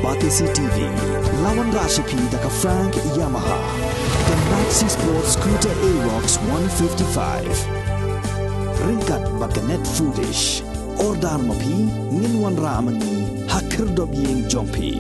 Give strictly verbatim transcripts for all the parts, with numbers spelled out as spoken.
Batesi T V, la wanrah sha phi da ka Frank Yamaha, ka Maxi Sport Scooter Aerox one fifty-five. Ryngkat bad ka Net Foodish. Order ma phi, ngin wanrah ma ngi ha khyrdop ïing jong phi.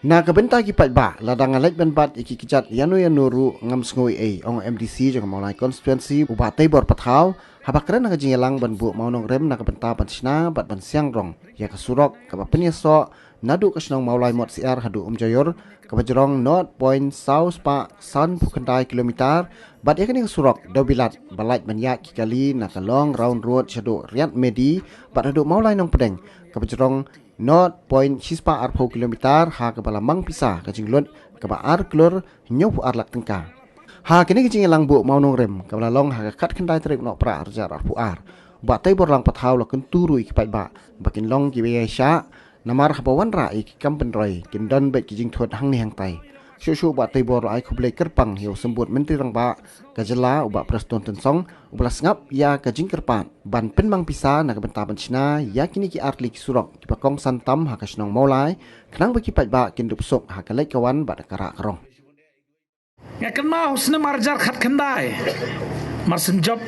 Na ka bynta ki paidbah, lada nga leit ban bat ïa ki kjat ïano ïano ruh, ngam sngew ei ei, ong M D C jong ka Mawlai Constituency, u Bah Teibor Pathaw, haba kren ha ka jingïalang ban buh mawnongrim na ka bynta ban shna bad ban siang rong ïa ka surok kaba pynïasoh naduh ka shnong Mawlai Motsyiar haduh Umjaiur, kaba jrong nought point saw spah sanphew khyndai kilometer, bad ïa kane ka surok dewbilat ba lait ban ïaid ki kali na ka long round road shaduh Riat Medi bad haduh Mawlai Nongpdeng, kaba jrong nought point shispah arphew kilometer, ha kaba la mang pisa ka jinglut kaba ar klur hynñiewphew ar lak tyngka. Ha kane ka jingïalang buh mawnongrim kaba la long ha ka khatkhyndai tarik Nohprah arhajar arphew ar, Bah Teibor Lang Pathaw la kyntu ruh ïa ki paidbah ba kin long kiba ïaishah, namar haba wanrah ïa ki kam pynroi kin don beit ki jingthut hangne hangtai. Shuh shuh Bah Teibor la ai khublei kyrpang ïa u Symbud Myntri Rangbah ka jylla, u Bah Prestone Tynsong, uba la sngap ïa ka jingkyrpad ban pynmang pisa na ka bynta ban shna ïa kine ki artylli ki surok kiba kongsan tam ha ka shnong Mawlai, khnang ba ki paidbah kin dup suk ha ka leit ka wan bad ka rah ka rong. Nga kynmaw ha u snem arhajar khatkhyndai, mar shu jop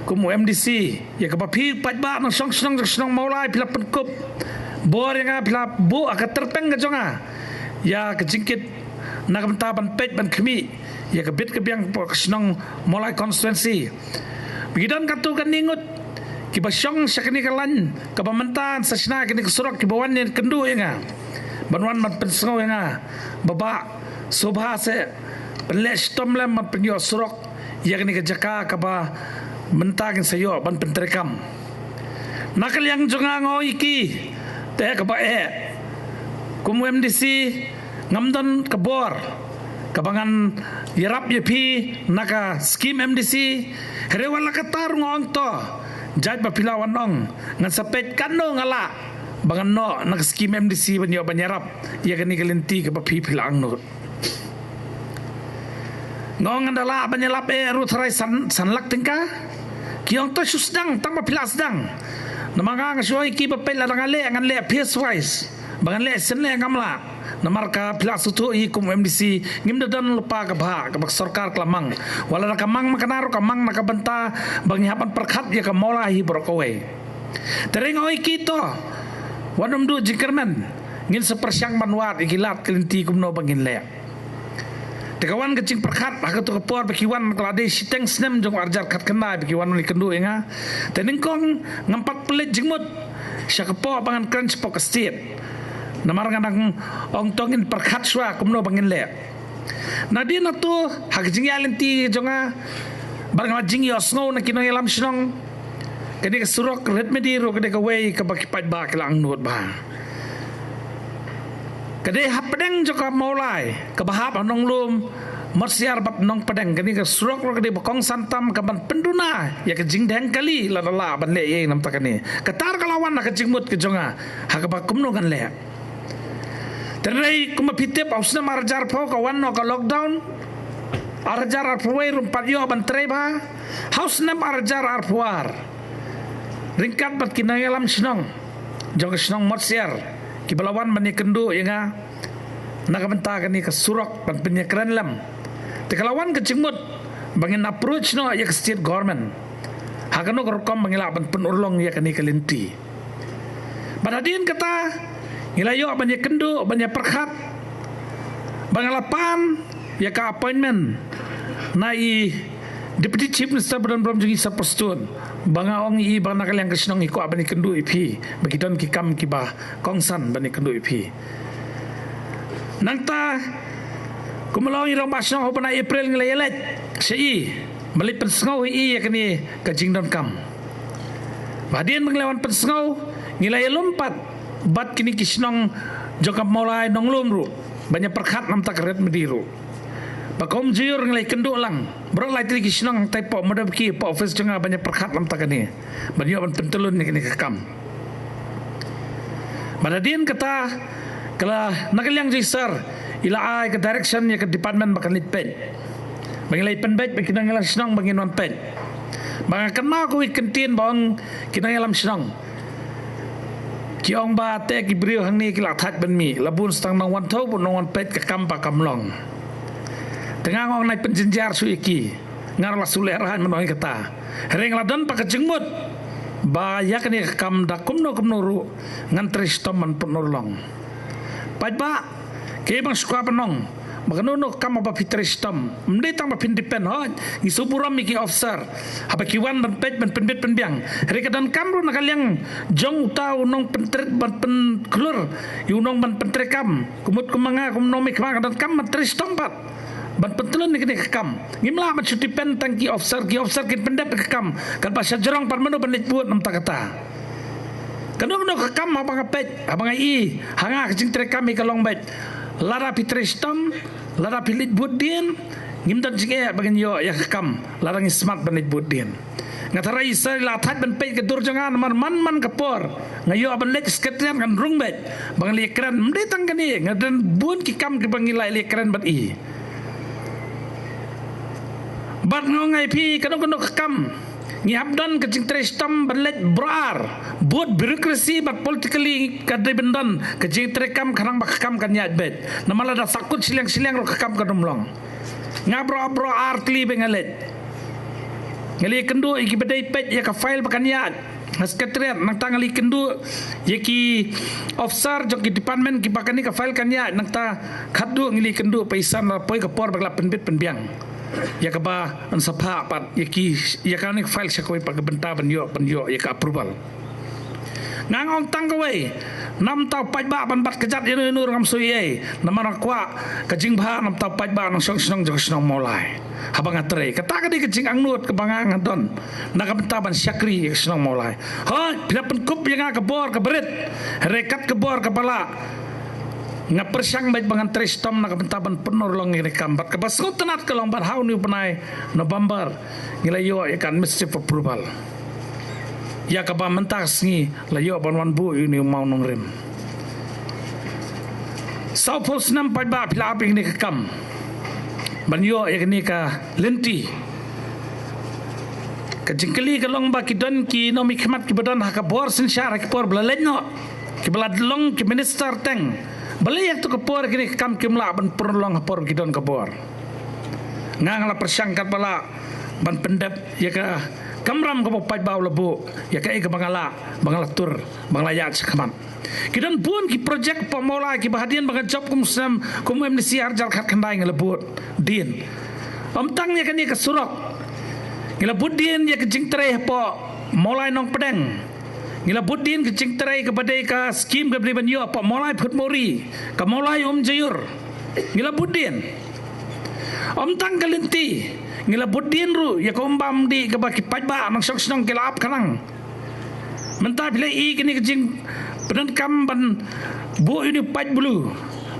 kum u M D C, ïa kaba phi paidbah nongshong shnong jong ka shnong Mawlai phi la pynkup bor ïa nga, phi la buh ha ka tyrpeng ka jong nga ïa ka jingkit na ka bynta ban peit ban khmih ïa ka bit ka biang ka shnong Mawlai Constituency. Ba ki don katto katne ngut kiba shong sha kane ka lain kaba mynta sa shna kane ka surok, kiba wan ïakynduh ïa nga, ban wan ban pynsngew ïa nga ba, bah, sngewbha seh pynleh shitom lem ban pynïoh surok ïa kane ka jaka kaba mynta kin sa ïoh ban pyntreikam. Na ka liang jong nga, nga ong ïa ki, te kaba eh, kum u M D C, ngam don ka bor kaba ngan ïarap ïa phi na ka skim M D C. Hynrei wat la katta ruh nga ong to, jait ba phi la wan ong, ngan sa peit katno nga lah ba ngan noh na ka skim M D C ban ïoh ban ïarap ïa kane ka lynti kaba phi, phi la angnud. Nga ong ngan da lah ban ïalap eh ruh tharai san, san lak tyngka. Ki ong to shu sdang tang ba phi la sdang. Namar nga, nga shu ong ïa ki ba peit, lada nga leh ngan leh phase wise. Ba ngan leh sien leh ngam lah. Namar ka phi la sngewthuh hi kum M D C, ngim da don lypa ka bhah kaba ka sorkar ka la mang. Wat la ka mang ma kane ruh, ka mang na ka bynta ba ngi hap ban pyrkhat ïa ka Mawlai hi baroh kawei. Te nga ong ïa ki to, wat nym duh jingkyrmen, ngin sa pyrshang ban wad ïa ki lad ki lynti kumno ba ngin leh. Te ka wan ka jingpyrkhat ha kato ka por ba ki wan, ka la dei shiteng snem jong u arhajar khatkhyndai ba ki wan ïakynduh ïa nga. Te nyngkong ngam pat pynleit jingmut sha ka pok ba ngan kren shapoh ka state. Namar nga dang ong to ngin pyrkhat shuwa kumno ba ngin leh. Nadien hato ha ka jingïaid lynti jong nga, bad nga la jingïohsngew na ki nongïalam shnong, kane ka surok Riat Medi ruh ka dei kawei kaba ki paidbah ki la angnud bha. Ka dei hapdeng jong ka Mawlai kaba hap ha Nonglum, Motsyiar bad Nongpdeng. Kane ka surok ruh ka dei ba kongsan tam, ka ban pynduna ïa ka jingdheng kali lada lah ban leh ei ei namar kane. Kata ka la wan ha ka jingmut ka jong nga ha kaba kumno ngan leh. Te hynrei kumba phi tip, ha u snem arhajar arphew ka wan noh ka lockdown. Arhajar arphew wei ruh ym pat ïoh ban trei bha. Ha u snem arhajar arphew ar, ryngkat bad ki nongïalam shnong jong ka shnong Motsyiar, kiba la wan ban ïakynduh ïa nga na ka bynta kane ka surok ban pynïakren lem, te ka la wan ka jingmut ba ngin approach noh ïa ka state government ha kano ka rukom ba ngi lah ban pynurlong ïa kane ka lynti. Bad hadien kata, ngi la ïoh ban ïakynduh, ban ïapyrkhat, ba nga la pan ïa ka appointment na i Deputy Chief Minister ba don burom jong ngi, Sir Prestone, ba nga ong ïa i ba na ka liang ka shnong i kwah ban ïakynduh ïa phi, ba ki don ki kam kiba kongsan ban ïakynduh ïa phi. Nangta, kumba la ong i rangbah shnong, ha u bnai April ngi la ïaleit sha i ban leit pynsngew ïa i ïa kane ka jingdonkam. Bad hadien ba ngi la wan pynsngew, ngi la ïalum pat bad kine ki shnong jong ka Mawlai Nonglum ruh ban ïapyrkhat namar ka Riat Medi ruh. Bad ka Umjaiur ngi la ïakynduh lang, baroh lai tylli ki shnong, hangtai hapoh Madawbaki, hapoh office jong nga, ban ïapyrkhat namar kane, ban ïoh ban pyntyllun ïa kane ka kam. Bad hadien kata, ka la, na ka liang jong i sir, i la ai ka direction ïa ka department ba kan leit peit, ba ngin leit pynbeit bad ki nongïalam shnong ba ngin wan peit. Bad nga kynmaw kawei ka kyntien ba ong ki nongïalam shnong, Ki ong ba te ki briew hangne ki la thait ban mih, la bun stang nongwan thew bad nongwan peit ka kam ba kam long. Te nga ong nai pynjynjar shuh ïa ki. Nga ruh la shu lehrain ban ong ïa kata. Hynrei nga la don pat ka jingmut ba ïa kane ka kam da kumno kumno ruh ngan trei shitom ban pynurlong. Paidbah, kaei ba nga sngewkwah ban ong, ba kano kano ka kam haba phi trei shitom, ym dei tang ba phin depend, hooid, ngi sngewburom ïa ki officer haba ki wan ban peit, ban pynbit pynbiang. Hynrei ka donkam ruh na ka liang jong uta u nongpyntrei, ban pynkhlur ïa u nong ban pyntreikam. Kumut kum ma nga kum u nongmihkhmat, ka donkam ban trei shitom pat ban pyntlun ïa kane ka kam. Ngim lah ban shu depend tang ki officer, ki officer kin pyndep ïa ka kam. Katba sha jrong pat mano ban leit bud na bynta kata. Kano kano ka kam haba nga peit, haba nga ïohi ha nga ka jingtreikam hi ka long beit. Lada phi trei shitom, lada phi leit bud dien, ngim don jingeh ba ngin ïoh ïa ka kam lada ngi smat ban leit bud dien. Nga tharai Israel la thait ban peit ka dur jong nga namar man man ka por nga ïoh ban leit Secretariat ngan rung beit ba ngi la ïakren. Ym dei tang kane, nga don bun ki kam kiba ngi la ïakren bad i. Bad nga ong ïa phi, kano kano ka kam ngi hap don ka jingtrei shitom ban leit baroh ar. Bud bureaucracy bad politically ka dei ban don ka jingtrei kam khnang ba ka kam kan ïaid beit. Namar lada sahkut shiliang shiliang ruh ka kam kan ym long. Nga baroh baroh ar tylli ba nga leit, nga la ïakynduh ïa kiba dei peit ïa ka file ba kan ïaid ha Secretariat, nangta nga la ïakynduh ïa ki officer jong ki department kiba kane ka file kan ïaid, nangta khatduh nga la ïakynduh paisan la poi ka por ba la pynbit pynbiang ïa kaba yn sa phah pat ïa ki, ïa kane ka file sha kawei pat ka bynta ban ïoh, ban ïoh ïa ka approval. Nga ong tang kawei, namar u paidbah ban bat kjat ïano ïano ruh ngam shu ïohi, namar nga kwah ka jingbha namar u paidbah nongshong shnong jong ka shnong Mawlai. Haba nga trei, kata ka dei ka jingangnud kaba nga nga don na ka bynta ban shakri ïa ka shnong Mawlai. Hooid, phi la pynkup ïa nga ka bor kaba rit, hynrei kat ka bor kaba lah, nga pyrshang beit ba ngan trei shitom na ka bynta ban pynurlong ïa kane ka kam. Bad kaba sngewtynnat ka long ba ha une u bnai November ngi la ïoh ïa ka administrative approval, ïa kaba mynta ka sngi la ïoh ban wan buh ïa une u mawnongrim. Sawphew snem paidbah phi la ap ïa kane ka kam ban ïoh ïa kane ka lynti. Ka jingkylli ka long ba ki don ki nongmihkhmat kiba don ha ka bor synshar ha ki por ba la leit noh, kiba la long ki minister teng, balei ha kato ka por ïa kane ka kam kim lah ban pynurlong ha por ba ki don ka bor. Nga nga la pyrshang katba lah ban pyndep ïa ka kamram kaba u paidbah u la buh, ïa kaei kaba nga lah, ba nga la tur, ba nga la ïaid shakhmat. Ki don bun ki projek hapoh Mawlai kiba hadien ba nga jop kum u snem kum u M D C ar hajar khatkhyndai nga la bud dien. Ym tang ïa kane ka surok, ngi la bud dien ïa ka jingtrei hapoh Mawlai Nongpdeng. Ngi la bud dien ka jingtrei kaba dei ka skim kaba dei ban ïoh hapoh Mawlai Phutmori, ka Mawlai Umjaiur. Ngi la bud dien. Ym tang ka lynti, ngi la bud dien ruh ïa ka umbam umdih kaba ki paidbah nongshong shnong ki la ap khnang. Mynta phi la ïohi kane ka jingpyndonkam ban buh ïa une u paip blue.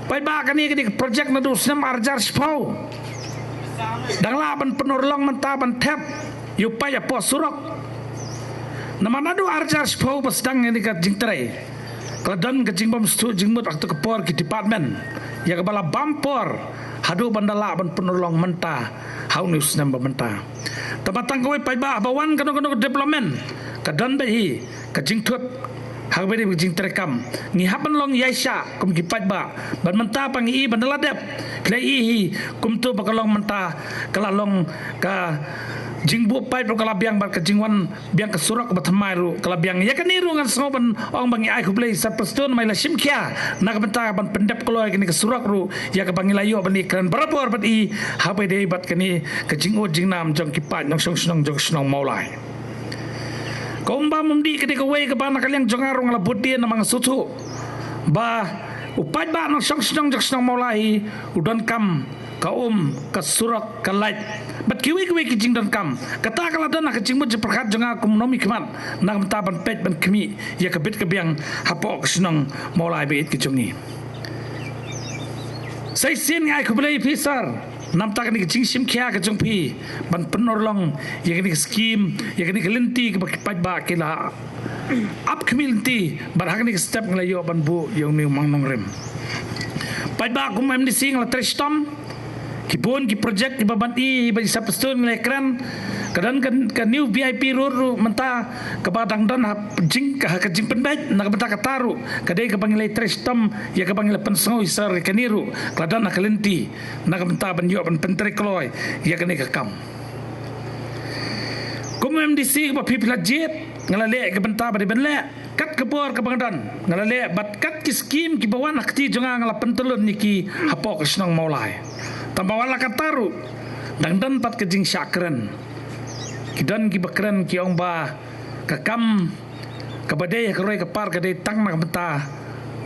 Paidbah, kane ka dei ka projek naduh u snem ar hajar shiphew. Dang lah ban pynurlong mynta ban thep ïa u paip hapoh surok. Namar naduh ar hajar shiphew ba sdang ïa kane ka jingtrei, ka la don ka jingbymsngewthuh jingmut ha kato ka por ki department, ïa kaba la bam por haduh ban da lah ban pynurlong mynta ha une u snem ba mynta. Tangba tang kawei paidbah, haba wan kano kano ka development ka don beit hi ka jingthut ha kaba dei ka jingtreikam. Ngi hap ban long ïaishah kum ki paidbah. Bad mynta pat ngi i ban da la dep, phi la i hi kumto ba ka long mynta, ka la long ka jingbuh paip ruh ka la biang bad ka jingwan biang ka surok kaba thymmai ruh ka la biang. Ïa kane ruh ngan sngew ban ong ba ngi ai khublei Sir Prestone namar i la shim khia na ka bynta ban pyndep kloi kane ka surok ruh, ïa kaba ngi la ïoh ban ïakren barabor bad i ha kaba dei bad kane ka jingud jingnam jong ki paid nongshong shnong jong ka shnong Mawlai. Ka umbam umdih ka dei kawei kaba na ka liang jong nga ruh nga la bud dien namar nga sngewthuh ba u paidbah nongshong shnong jong ka shnong Mawlai hi u donkam ka um, ka surok, ka lait bad kiwei kiwei ki jingdonkam. Kata ka la don ha ka jingmut jingpyrkhat jong nga kum u nongmihkhmat na ka bynta ban peit ban khmih ïa ka bit ka biang hapoh ka shnong Mawlai ba ïeit ka jong ngi. Sa shisien nga ai khublei ïa phi Sir namar kane ka jingshim khia ka jong phi ban pynurlong ïa kane ka skim, ïa kane ka lynti kaba ki paidbah ki la ap khmih lynti, bad ha kane ka step nga la ïoh ban buh ïa une u mawnongrim. Paidbah, kum M D C nga la trei shitom. Ki bun ki projek kiba ban i, ba i Sir Prestone nga la ïakren, Ka don ka, ka new V I P road ruh mynta kaba dang don ha jing, ka, ka jingpynbeit. Na ka bynta kata ruh ka dei kaba ngi la trei shitom ïa kaba ngi la pynsngew ïa sar kane ruh ka la don ha ka lynti na ka bynta ban ïoh ban pyntrei kloi ïa kane ka kam. Kum M D C kaba phi phi la jied, nga la leh ka bynta ba dei ban leh kat ka bor kaba nga don. Nga la leh bad kat ki skim kiba wan ha kti jong nga, nga la pyntyllun ïa ki hapoh ka shnong Mawlai. Tang ba wat la kata ruh dang don pat ka jingshah kren. Ki don kiba kren ki ong ba ka kam kaba dei ha ka roi ka par ka dei tang na ka bynta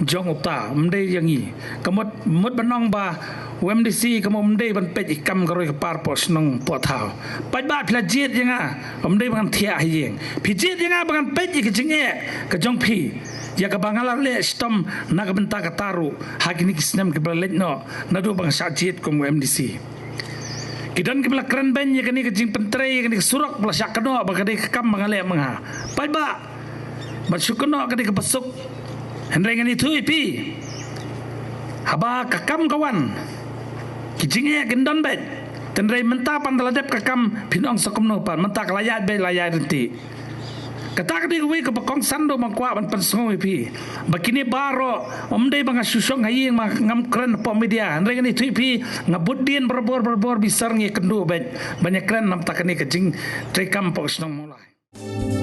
jong uta, ym dei ïa ngi. Ka mut, mut ban ong ba u M D C ka mut ym dei ban peit ïa ka kam ka roi ka par poh shnong poh thaw. Paidbah, phi la jied ïa nga, ym dei ba ngan thiah ha ïing. Phi jied ïa nga ba ngan peit ïa ka jingeh ka jong phi, ïa kaba nga la leh shitom na ka bynta kata ruh ha kine ki snem kiba la leit noh naduh ba nga shah jied kum u M D C. Ki don kiba la kren beiñ ïa kane ka jingpyntrei ïa kane ka surok ba la shah kynnoh ba ka dei ka kam ba nga leh ma nga. Paidbah, ban shu kynnoh ka dei kaba suk, hynrei ngan ïathuh ïa phi, haba ka kam ka wan, ki jingeh kin don beit. Hynrei mynta pat da la dep ka kam, phin ong sa kumno pat, mynta ka la ïaid beit, la ïaid ryntih. Kata ka dei kawei kaba kongsan ruh ba nga kwah ban pynsngew ïa phi, ba kine baroh, ym dei ba nga shu shong ha ïing, ma ngam kren hapoh media. Hynrei ngan ïathuh ïa phi, nga bud dien barabor barabor, ba sar ngi ïakynduh beit ban ïakren namar kane ka jingtreikam hapoh ka shnong Mawlai.